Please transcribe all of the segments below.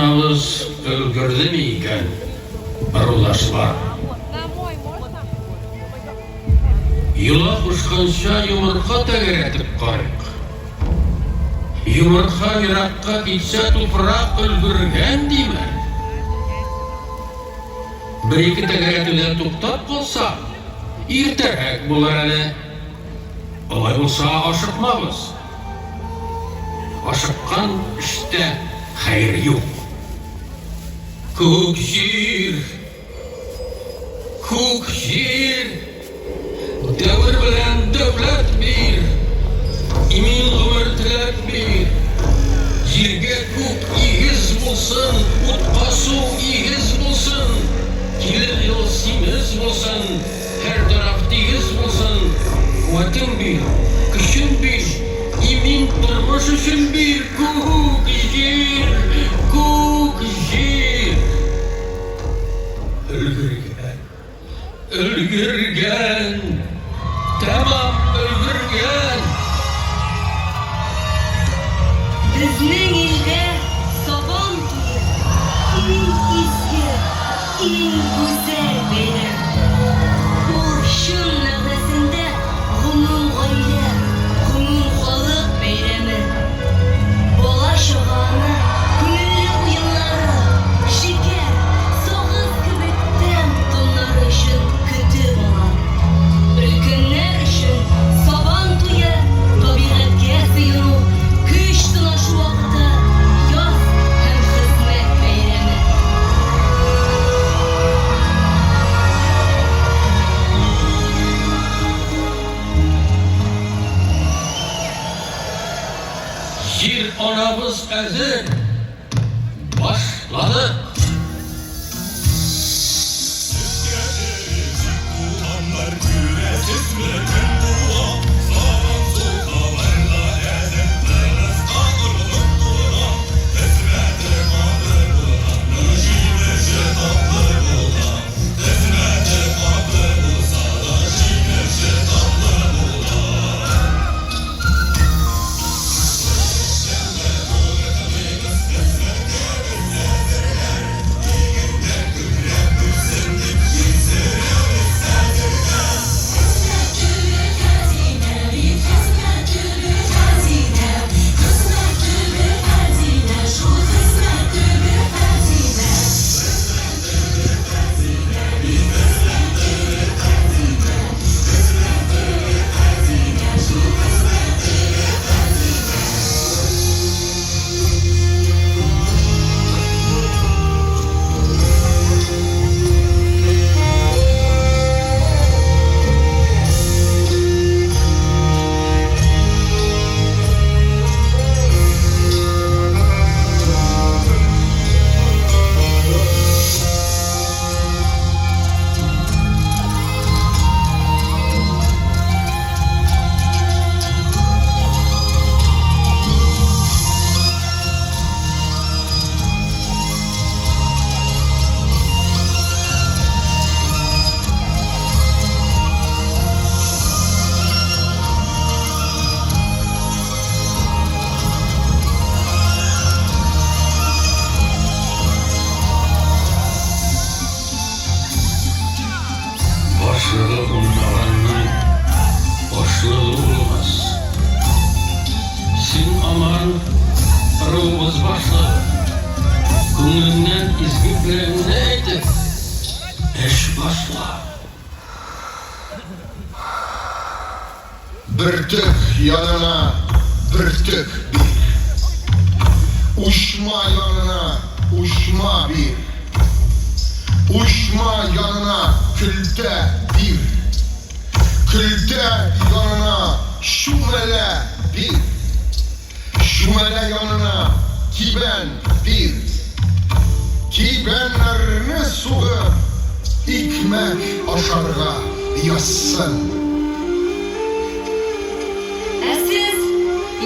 анабыз өлгердеме икән, ырулашлар? Йола кушканча йомырка тәгәрәтеп карыйк. Йомырка еракка китсә, туфрак өлгергән димәк. Бер-ике тәгәрәтүдән туктап калса, иртәрәк булыр әле. Алай булса, ашыкмабыз. Ашыккан эштә хәер юк. Күк җир! Күк җир! Дәвер белән дәүләт бир! Имин гомер теләп бир! Җиргә күк игез булсын, утка су игез булсын, килер ел симез булсын, һәр тараф тигез булсын! Куәтең бир, көчең бир, имин тормыш өчен бир, күк җир! Күк җир! Өлгергән. Өлгергән. Тәмам өлгергән. Безнең илдә Сабан туе, иң изге, иң гүзәл бәйрәм. Ул чын мәгънәсендә гомумгаилә, гомумхалык бәйрәме. Бала-чага аны күңелле уеннары, шикәр, сагыз кебек тәм-томнары өчен көтеп ала. Өлкәннәр өчен Сабан туе, табигатькә сыену, көч сынашу вакыты, яз һәм хезмәт бәйрәме. Җир анабыз әзер! Башладык! Башлыгы булмаганның башлыгы булмас. Син аман, ыруыбыз башлыгы. Күңелеңнән изге теләгеңне әйтеп, эш башла. Бөртек янына бөртек бир. Учма янына учма бир. Учма янына көлтә бир. Көлтә янына чүмәлә бир. Чүмәлә янына кибән бир. Кибәннәрне сугып, икмәк ашарга язсын. Ә сез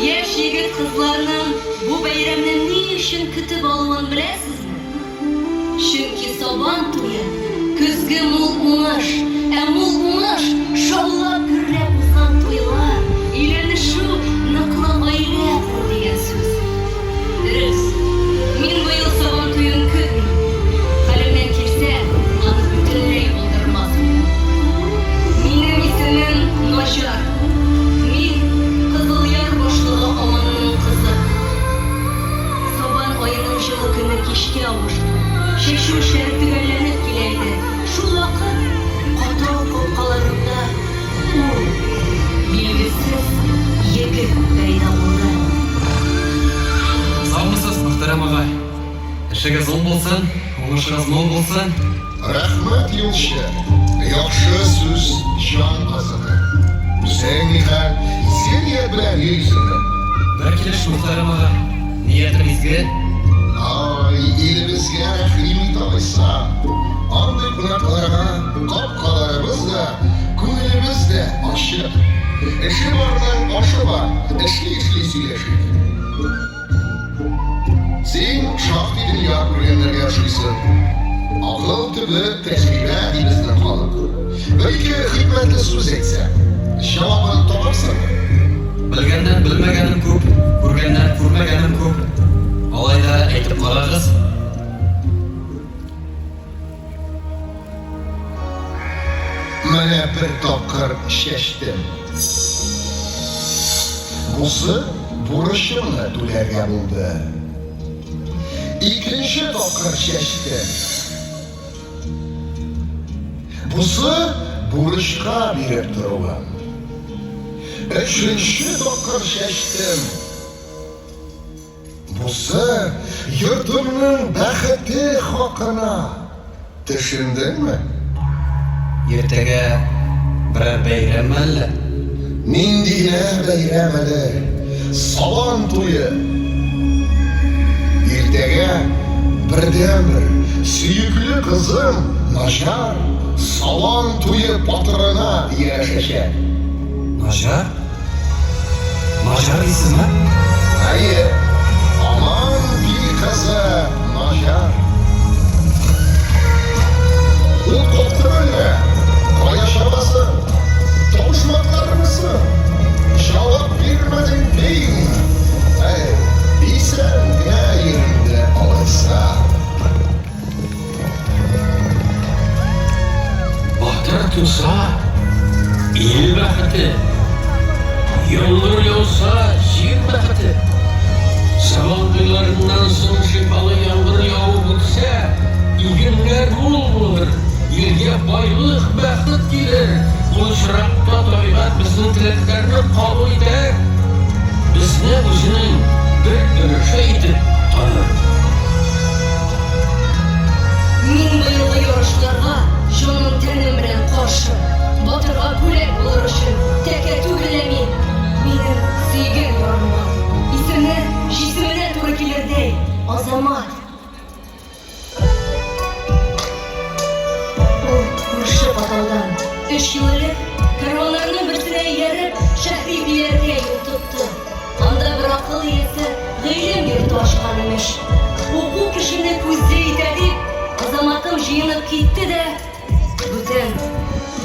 яшь егет-кызларның бу бәйрәмне ни өчен көтеп алуын беләсезме? Чөнки Сабан туе, көзге мул уңыш, ә мул уңыш, шаулап-гөрләп узган туйлар, өйләнешү, ныклы гаилә кору дигән сүз. Дөрес, мин быел Сабан. эшкә авышты. Чәчү эшләре төгәлләнеп килә иде. Шул вакыт катау капкаларында ул, билгесез егет пәйда булды. Саумысыз, мөхтәрәм агай. Эшегез уң булсын, уңышыгыз мул булсын. Рәхмәт, юлчы. Яхшы сүз җан азыгы. Үзең нихәл, изге ният белән йөрисеңме? Бер килеш, мөхтәрәм агай. Ниятем изге. Ай, илебезгә рәхим ит алайса. Андый кунакларга капкаларыбыз да, күңелебез дә ачык. Эше барның ашы бар, эшли-эшли сөйләшик. Син шактый дөнья күргәннәргә ошыйсың. Акыл төбе тәҗрибә, ди безнең халык. Бер-ике хикмәтле сүз әйтсәң, җавабын табарсыңмы? Белгәннән белмәгәнем күп, күргәннән күрмәгәнем күп. Алай да әйтеп карагыз. Менә бер тапкыр чәчтем. Бусы бурычымны түләргә булды. Икенче тапкыр чәчтем. Бусы бурычка биреп торуым. Өченче тапкыр чәчтем. Бусы йортымның бәхете хакына. Төшендеңме? Иртәгә берәр бәйрәмме әллә? Нинди генә бәйрәм әле? Сабан туе! Иртәгә бердәнбер сөекле кызым Наҗар Сабан туе батырына ияләшәчәк. Наҗар? Наҗар дисезме? Әйе, Аман би кызы Наҗар. Ул каптымы әллә? Кая чабасың? Табышмаклармы соң? Җавап бирмәдең дим. Әй, исән генә йөр инде алайса. Батыр туса, ил бәхете. Яңгыр яуса, җир бәхете. Сабан туйларыннан соң шифалы яңгыр явып үтсә, игеннәр мул булыр, илгә байлык, бәхет килер. Ул очракта табигать безнең теләкләрне кабул итәр, безне үзенең бер өлеше итеп таныр. Мин быелгы ярышларга җаным-тәнем белән каршы. Батырга бүләк булыр өчен тәкә түгел лә мин. Минем сөйгән ярым бар. Исеме җисеменә туры килердәй, Азамат. Ул күрше катаудан. Өч ел элек, кәрваннарның берсенә ияреп, Шәһри Биләргә юл тотты. Анда бер акыл иясе гыйлем йорты ачкан, имеш. Уку кешене күзле итә дип, Азаматым җыенып китте дә, бүтән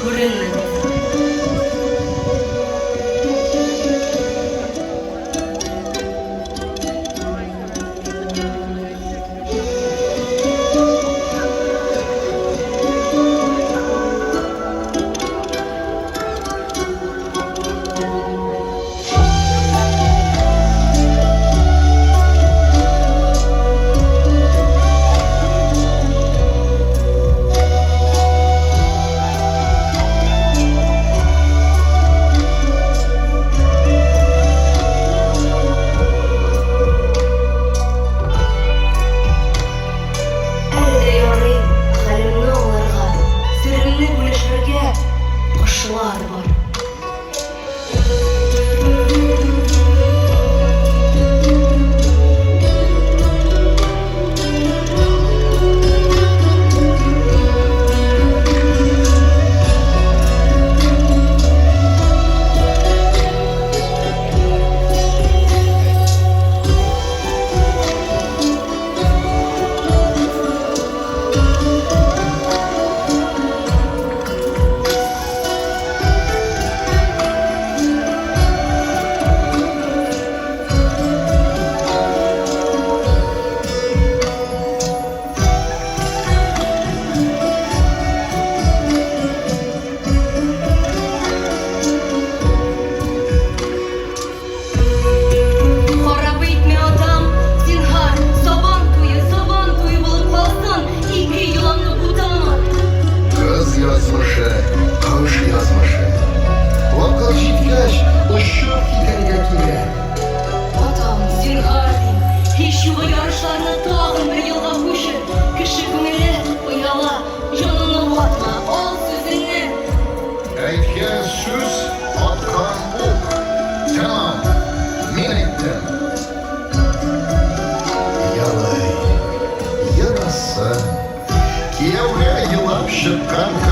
күренмәде. Һәм.